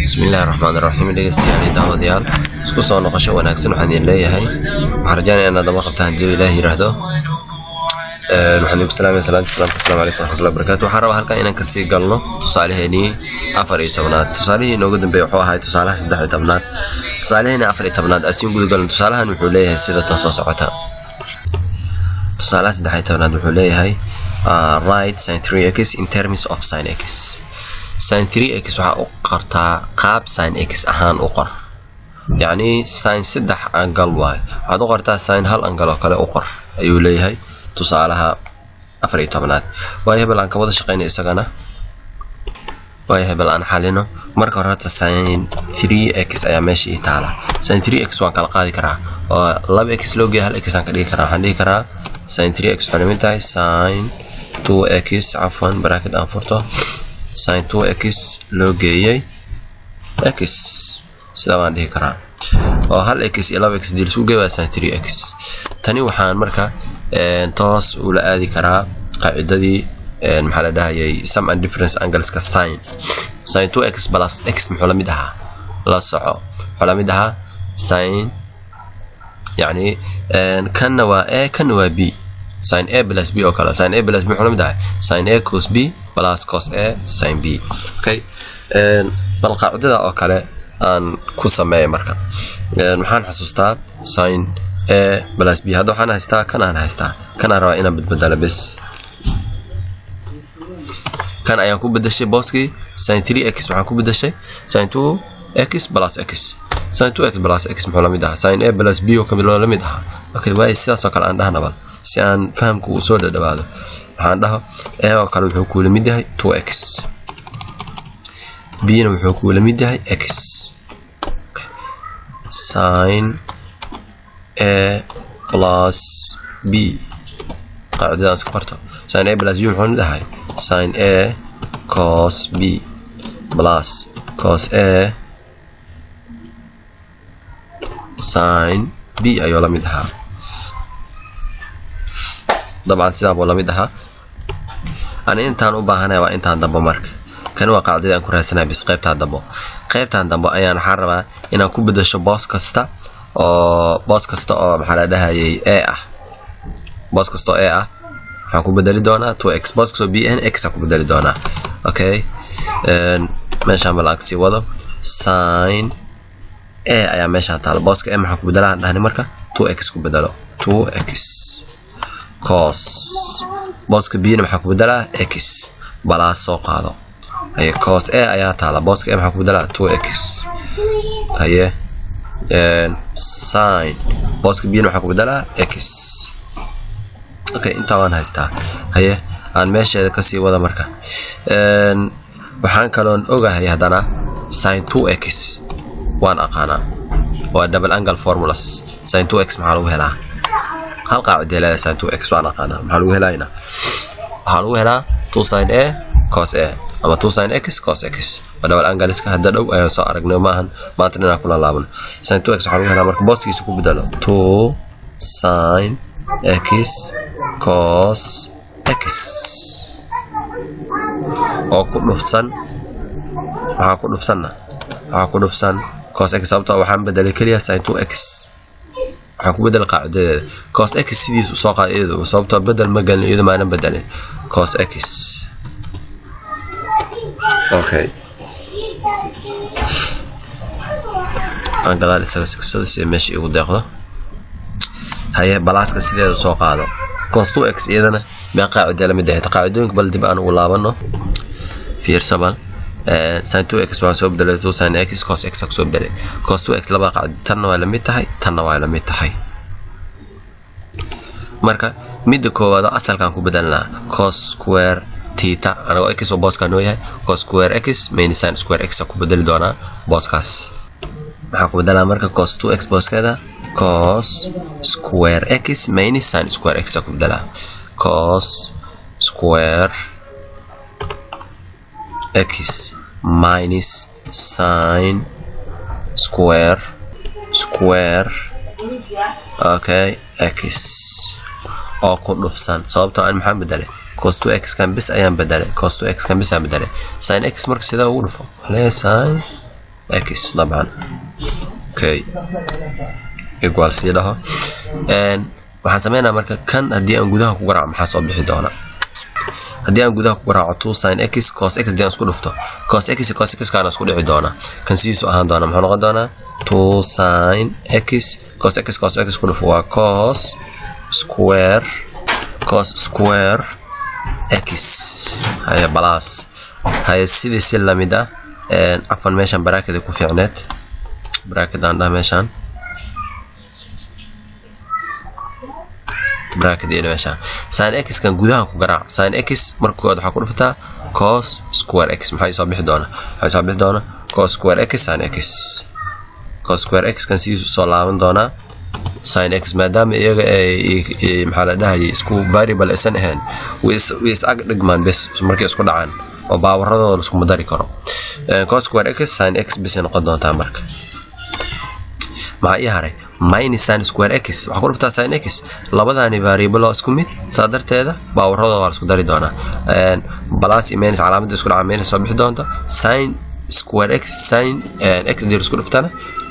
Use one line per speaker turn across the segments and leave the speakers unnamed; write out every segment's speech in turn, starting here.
Bismillahi raxmaan raxiim. Dhegeystayaal iyo daawadayaal, isku soo noqosho wanaagsan. Waxaan idin leeyahay, waxaan rajaynaya inaad daba qabtaan haddii Ilaah yiraahdo. Waxaan idinku salaamaya salaanta salaamka. Asalaamu calaykum waraxmatullahi wabarakatu. Waxaan rabaa halkan inaan kasii galno tusaaleheenii 14aad. Tusaalihii inooga dambeeyay wuxuu ahay tusaalaha 13aad. Tusaalaheeni 14aad asiin guda galno. Tusaalahan wuxuu leeyahay sida tan soo socota. Tusaalaha 13aad wuxuu leeyahay, "Write sin 3x in terms of sin x." Sin 3x waxaa u qortaa qaab sin x ahaan u qor, yacni sin saddex angle waayo, waxaad u qortaa sin hal angle oo kale u qor, ayuu leeyahay tusaalaha 14aad. Waayo, hebel aan ka wada shaqeyna isagana. Waayo, hebel aan xalino. Marka hore horta sin 3x ayaa meesha ii taala. Sin 3x waan kala qaadi karaa oo laba x loo geeya hal x aan ka dhigi karaa. Waxaan dhihi karaa sin 3x waxay lamid tahay sin 2x, cafwan, bracket aan furto, sin 2x loo geeyey x. Sidaa waan dhihi karaa oo hal x iyo laba x dii lisugu geey waa sin 3x. Tani waxaan marka toos ula aadi karaa qaacidadii, maxaa la dhahayay, sum and difference angleska. Sin 2x plus x muxuu la mid ahaa? La soco, muxuu la mid ahaa? Sin, yacni kanna waa a, kanna waa b, sin a plus b oo kale. Sin a plus b muxuu la mid ahay? Sin a cos b plus cos a sin b. Okay, bal qaacidada oo kale aan ku sameeya. Marka waxaan xasuustaa sin a plus b. Hadda waxaan haystaa kan, aan haystaa kan, aan rabaa inaan badbedelo bes. Kan ayaan ku bedeshay booskii sin 3x. Waxaan ku bedeshay sin 2x plus x. Sin 2x plus x muxuu la mid ahaa? Sin a plus b oo kamid loo la mid ahaa. Okay, waayo, sidaas oo kale aan dhahna bal si aan fahamku uu soo dhadhawaado. Waxaan dhaho a oo kale wuxuu kuula mid yahay 2x, b na wuxuu kuula mid yahay x. Sin a plus b, qaacidadaan iska qorto, sin a plus b muxuu mid ahay? Sin a cos b plus cos a sin b ayuu la mid ahaa. Dabcan sidaa buu la mid ahaa. Ani intaan u baahanaya waa intaan dambo. Marka kani waa qaacidadii aan ku raadsanaya bis. Qaybtaan dambo, qaybtaan dambo ayaan waxaan rabaa inaan ku bedesho boos kasta oo, maxaa la dhahayay, a ah. Boos kasta oo a ah waxaan ku bedeli doonaa 2x, boos kastoo b n x aan ku bedeli doonaa. Okay, meeshaan bal aan kasii wado. Sin a ayaa meeshaan taala. Booska a maxaan ku bedelaa aan dhahni? Marka 2x ku bedelo, 2x cos. Booska b na maxaa ku bedelaa? X plus soo qaado. Haye, cos a ayaa taala. Booska a maxaa ku bedelaa? 2x. Haye, sin. Booska b na maxaa ku bedelaa? X. Okay, intaa waan haystaa. Haye, aan meesheeda kasii wada. Marka waxaan kaloon ogahay haddana sin 2x waan aqaanaa, waa double angle formulas. Sin 2x maxaa lagu helaa? Hal qaacidee leedahay sin 2x, waan aqaanaa. Maxaa lagu helaynaa? Waxaa lagu helaa 2 sin a cos a ama 2 sin x cos x. Waa double angleska, hadda dhow ayaan soo aragnay, maahan maanta inaan kula laabano. Sin 2x waxaa lagu helaa, marka booskiisa ku bedelo, 2 sin x cos x oo ku dhufsan, waxaa ku dhufsanna, waxaa ku dhufsan cos x, sababtoo waxaan bedelay keliya sin 2x. Waxaan ku bedelay qaacidadeeda. Cos x sidiis usoo qaad iyadu, sababtoo bedel ma gelin, iyadu maana bedelin cos x. Okay, aan gadaal isaga sigsado si meesha igu deeqdo. Haye, pluska sideeda soo qaado. Cos 2x iyadana mee qaacidee la mid ahayd? Qaacidooyinka bal dib aan ugu laabano. Fiirsa bal, sin 2x waan soo bedelay, 2 sin x cos x kusoo bedelay. Cos 2x laba qaacid, tanna waa la mid tahay, tanna waa la mid tahay. Marka midda koowaad oo asalkaan ku bedelnaa, cos square theta, anagoo x oo booskaa noo yahay, cos square x minus sin square x ku bedeli doonaa. Booskaas maxaa ku bedelaa? Marka cos 2x booskeeda cos square x minus sin square x ku bedelaa. Cos square x minus sin square, okay, x oo ku dhufsan, sababtoo aan maxaan bedelay? Cos 2x kan bis ayaan bedelay, cos 2x kan bis ayaan bedelay. Sin x marka sidaa ugu dhufo lee sin x dabcan. Okay, equal sii dhaho. Waxaan sameynaa marka kan haddii aan gudaha ku garaaco maxaa soo bixi doona? Haddii aan gudaha ku garaaco 2 sin x cos x, haddii aan isku dhufto cos x iyo cos x kaana isku dhici doona, kan sidiisu ahaan doona, muxuu noqon doonaa? 2 sin x cos x, cos x ku dhufo waa cos square, cos square x. Haya, plus. Haya, sidii si lamid ah, cafwan, meeshan bracket ku fiicneed, bracket aan dhaha meeshan, bracket iyo meeshan. Sin x kan gudaha ku garaac. Sin x marka koowaad waxaa ku dhuftaa cos square x. Maxay soo bixi doona? Waxay soo bixi doona cos square x sin x. Cos square x kan sidiisu soo laaban doonaa. Sin x maadaama iyaga ay maxaa la dhahayay isku variable aysan ahayn, way is ag dhigmaan bes markay isku dhacaan oo baawaradooda la iskuma dari karo. Cos square x sin x bis ay noqon doontaa. Marka maxaa ii haray? Minus sin square x waxaa ku dhuftaa sin x. Labadaani variable waa isku mid, saa darteeda baawaradooda waa la isku dari doonaa. Plus iyo minus calaamadda isku dhaca minus soo bixi doonta. Sin square x sin x dir isku dhuftana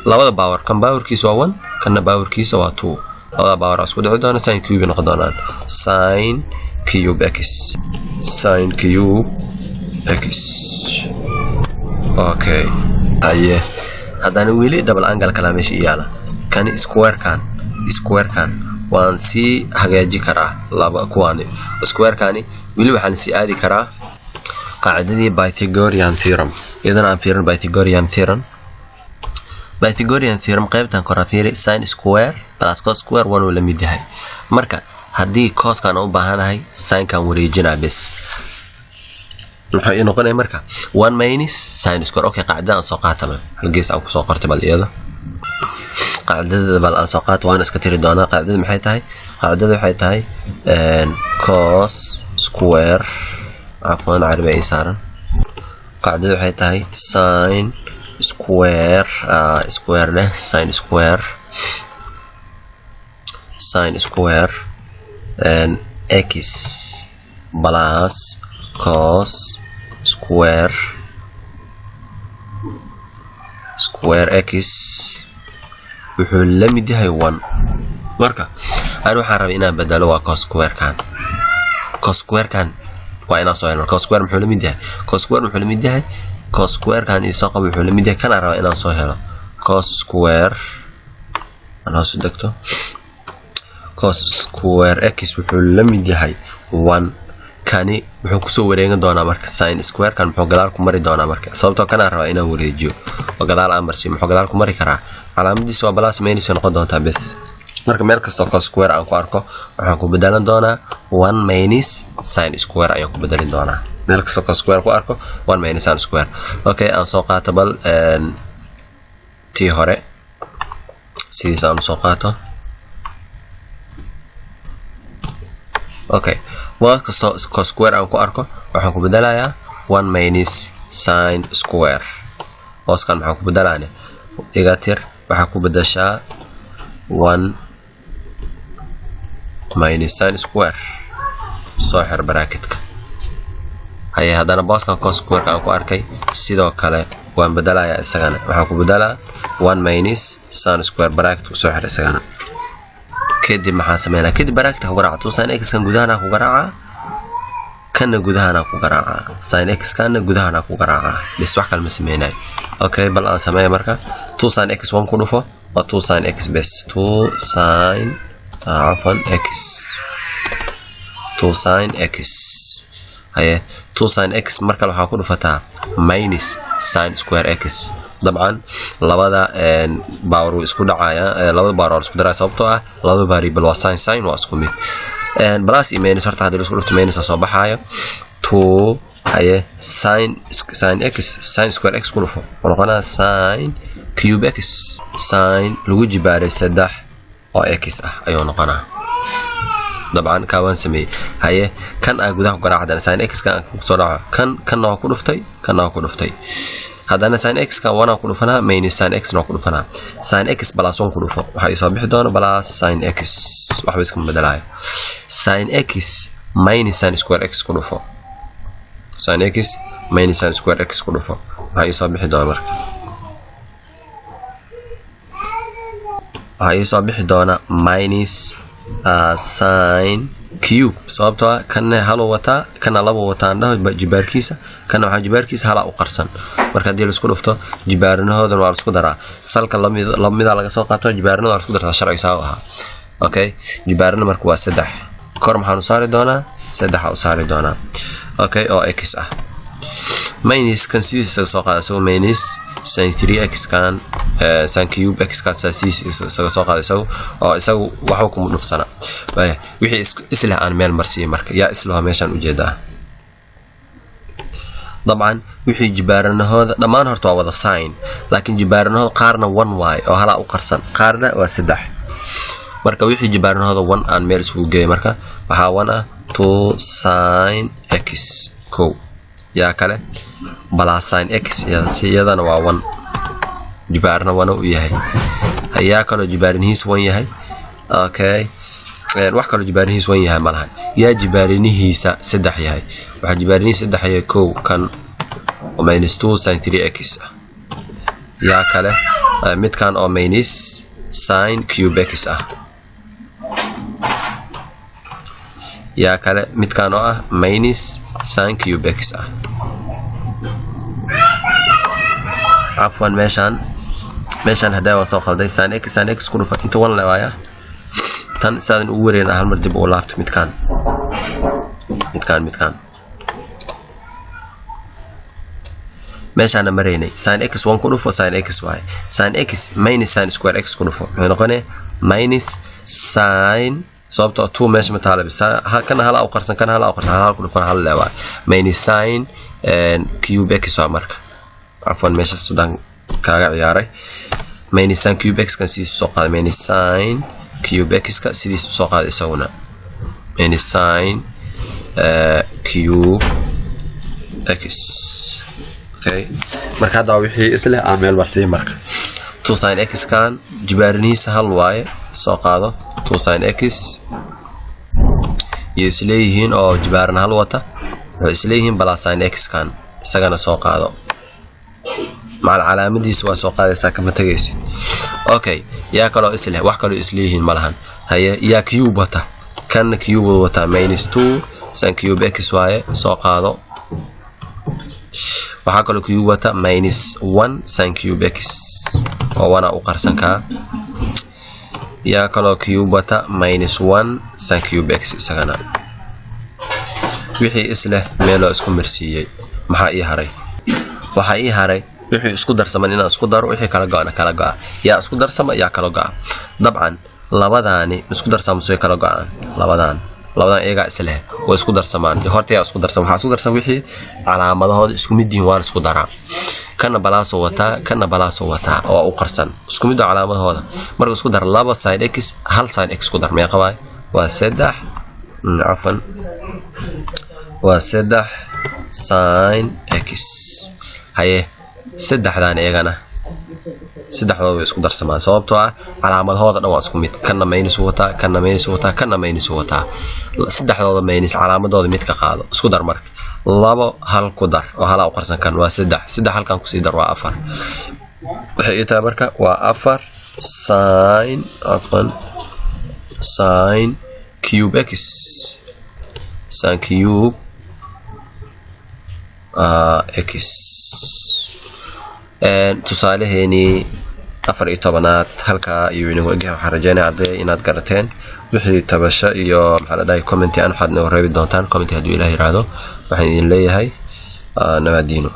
labada power, kan powerkiisa waa 1, kanna powerkiisa waa 2, labada power isku dhici doona, sin cube noqon doonaan, sin cube x, sin cube x. Okay, aye, haddana weli double angle kala meesha iyaala. Kani square-kan, square-kan waan sii hagaaji karaa laba kuwaani. Square-kani weli waxaan sii aadi karaa qaacidadii Pythagorean theorem. Iyadana aan fiirin Pythagorean theorem. Pythagorean theorem qaybtan kora fiiri, sin square plus cos square 1 uu la mid yahay. Marka haddii coskan u baahanahay, sinkan wareejinaa bes, muxuu ii noqonaya marka? 1 minus sin square. Okay, qaacidada aan soo qaata bal, hal gees aan kusoo qortay bal iyada qaacidada bal aan soo qaato, waan iska tiri doonaa. Qaacidada maxay tahay? Qaacidada waxay tahay cos square, cafwan, carabi ay saaran. Qaacidada waxay tahay sin square, square leh, sin square, sin square x plus cos square square x wuxuu la mid yahay 1. Marka ani waxaan rabay inaan bedelo waa cos square kan. Cos square kan waa inaan soo helno. Cos square muxuu la mid yahay? Cos square muxuu la mid yahay? Cos square kan iyo soo qabo wuxuu la mid yahay kan aan rabaa inaan soo helo. Cos square aan hoos u degto, cos square x wuxuu la mid yahay 1. Kani wuxuu kusoo wareegan doonaa marka sin square kan muxuu gadaal ku mari doonaa marka? Sababtoo kan aan rabaa inaan wareejiyo oo gadaal aan marsiyo, muxuu gadaal ku mari karaa? Calaamadiisa waa plus minus noqon doontaa bes. Marka meel kastoo cos square aan ku arko waxaan ku bedelan doonaa 1 minus sin square ayaan ku bedelin doonaa. Meel kastoo cos square ku arko 1 minus sin square. Okay, aan soo qaato bal tii hore sidiis aan soo qaato. Okay, meel kastoo cos square aan ku arko waxaan ku bedelayaa 1 minus sin square. Hooskan maxaan ku bedelaane? Iga tir, waxaa ku bedeshaa 1 minus sin square, soo xir bracketka. Haye, haddana booskan cos square aan ku arkay sidoo kale waan bedelayaa isagana, waxaan ku bedelaa 1 minus sin square, bracket ku soo xir isagana. Kadib maxaan sameynaa? Kadib bracket ku garaaca 2 sin x kan gudahana ku garaaca, kana gudahana ku garaaca, sin x kana gudahana ku garaaca bes, wax kale ma sameynayo. Okay, bal aan sameeyo marka 2 sin x 1 ku dhufo waa 2 sin x bes, 2 sin cafwan x, 2 sin x. Haye, 2 sin x marka waxaa ku dhufataa minus sin square x. Dabcan labada power way isku dhacayaan, labada power waa isku daraa sababtoo ah labada variable waa sin, sin waa isku mid. Plus iyo minus horta haddii la isku dhufto minus soo baxaayo. 2 haye sin, sin x sin square x ku dhufo wuxuu noqonaa sin cube x, sin lagu jibaaray 3 oo x ah ayuu noqonaa. Dabcan kaa waan sameeyey. Haye, kan aa gudaha ku garaaca haddana sin x kan ku soo dhaco, kan kanna waa ku dhuftay, kanna waa ku dhuftay. Haddana sin x kan 1 aan ku dhufanaa, minus sin x na waa ku dhufanaa. Sin x plus 1 ku dhufo waxaa ii soo bixi doona plus sin x, waxba iskama bedelaayo. Sin x minus sin square x ku dhufo, sin x minus sin square x ku dhufo. Maxaa ii soo bixi doona marka? Waxaa ii soo bixi doona minus sin cube, sababtoo ah kanna haluu wataa, kana labuu wataa aan dhaho jibaarkiisa, kana waxaa jibaarkiisa halaa u qarsan. Marka haddii laisku dhufto jibaarinahoodana waa laisku daraa, salka lamidaa laga soo qaato, jibaarinada waa laisku dartaa, sharciga saa u ahaa. Okay, jibaarina marka waa 3, kor maxaan u saari doonaa 3 u saari doonaa. Okay, oo x ah minus kan sidiisa isaga soo qaada, isagu minus sin 3x kan sin cube x kaas sidiisa isaga soo qaada, isagu oo isagu waxba kuma dhufsana. Waaya, wixii isleh aan meel marsiiyey marka, yaa islaho meeshaan ujeedaa. Dabcan wixii jibaaranahooda dhammaan horta waa wada sin, laakiin jibaaranahooda qaarna 1 waay oo halaa u qarsan, qaarna waa 3. Marka wixii jibaaranahooda 1 aan meel isugu geeyay, marka waxaa 1 ah 2 sin x 1, yaa kale plus sin x iyadana waa 1, jibaarna 1 u yahay. Yaa kaloo jibaarinihiis 1 yahay. Okay, wax kaloo jibaarinihiis 1 yahay malahan. Yaa jibaarinihiisa 3 yahay? Waxaa jibaarinihiisa 3 yahay 1 kan oo minus 2 sin 3x ah. Yaa kale midkan oo minus sin cube x ah. Yaa kale midkan oo ah minus sin cube x ah. Cafwan, meeshaan hadaa waa soo qalday. Sin x sin x ku dhufa inta 1 le waaya. Tan saadan ugu wareerin hal mar dib ugu laabto midkaan meeshaana maraynay. Sin x 1 ku dhufo sin x waaye, sin x minus sin square x ku dhufo muxuu noqonaya minus sin, sababtoo 2 meesha ma taala, kana hala u qarsan, kana hala u qarsan, hal ku dhufan hal le waaye, minus sin cube x waa marka. Cafwan, meeshaas sidaan kaaga ciyaaray. Minus sin cube x kan sidiisa soo qaaday, minus sin cube x ka sidiisa soo qaaday isaguna minus sin cube x. Okay, marka hadda wixii isleh aan meel marsiiyey marka 2 sin x kan jibaarinihiisa hal waaye, soo qaado 2 sin x iyo isleeyihiin oo jibaaran hal wata, wuxuu isleeyihiin plus sin x kan isagana soo qaado, macal calaamadiisa waa soo qaadaysaa, kama tagaysid. Okay, yaa kaloo isleh, wax kaloo isleeyihiin malahan. Haye, yaa cube wata? Kanna cube wataa, minus 2 sin cube x waaye, soo qaado. Waxaa kaloo cube wata minus 1 sin cube x oo 1 u qarsan kaa. Yaa kaloo cube wata minus 1 sin cube x isagana. Wixii isleh meeloo isku marsiiyey. Maxaa ii haray? Waxaa ii haray wixii isku darsaman inaan isku daro, wixii kala go'ana kala go'a. Yaa isku darsama, yaa kala go'a? Dabcan labadaani isku darsamayso way kala go'aan. Labadan iyagaa isleh way isku darsamaan. Horta yaa isku darsama? Waxaa isku darsan wixii calaamadahooda isku mid yihiin, waan isku daraa. Kana balaasoo wataa, kana balaasoo wataa oo u qarsan, isku mid oo calaamadahooda. Marka isku dar 2 sin x 1 sin x ku dar, meeqa waay? Waa 3, cafwan, waa 3 sin x. Haye, saddexdaan iyagana saddexdooda way isku darsamaan, sababtoo ah calaamadahooda dhan waa isku mid. Kanna minus wataa, kanna minus wataa, kanna minus wataa. Saddexdooda minus calaamadooda mid ka qaado, isku dar marka 2 hal ku dar oo halaa u qarsan kan waa 3, 3 halkan kusii dar waa 4. Waxay ii tahay marka waa 4 sin, cafwan, sin cube x, sin cube x. Tusaaleheenii 14aad halkaa ayuu inagu egyahay. Waxaan rajeynaya ardayda inaad garateen. Wixii tabasho iyo maxaa la dhahay commenti aan waxaad inoo reebi doontaan commenti hadduu Ilaah yiraahdo. Waxaan idin leeyahay nabadiino.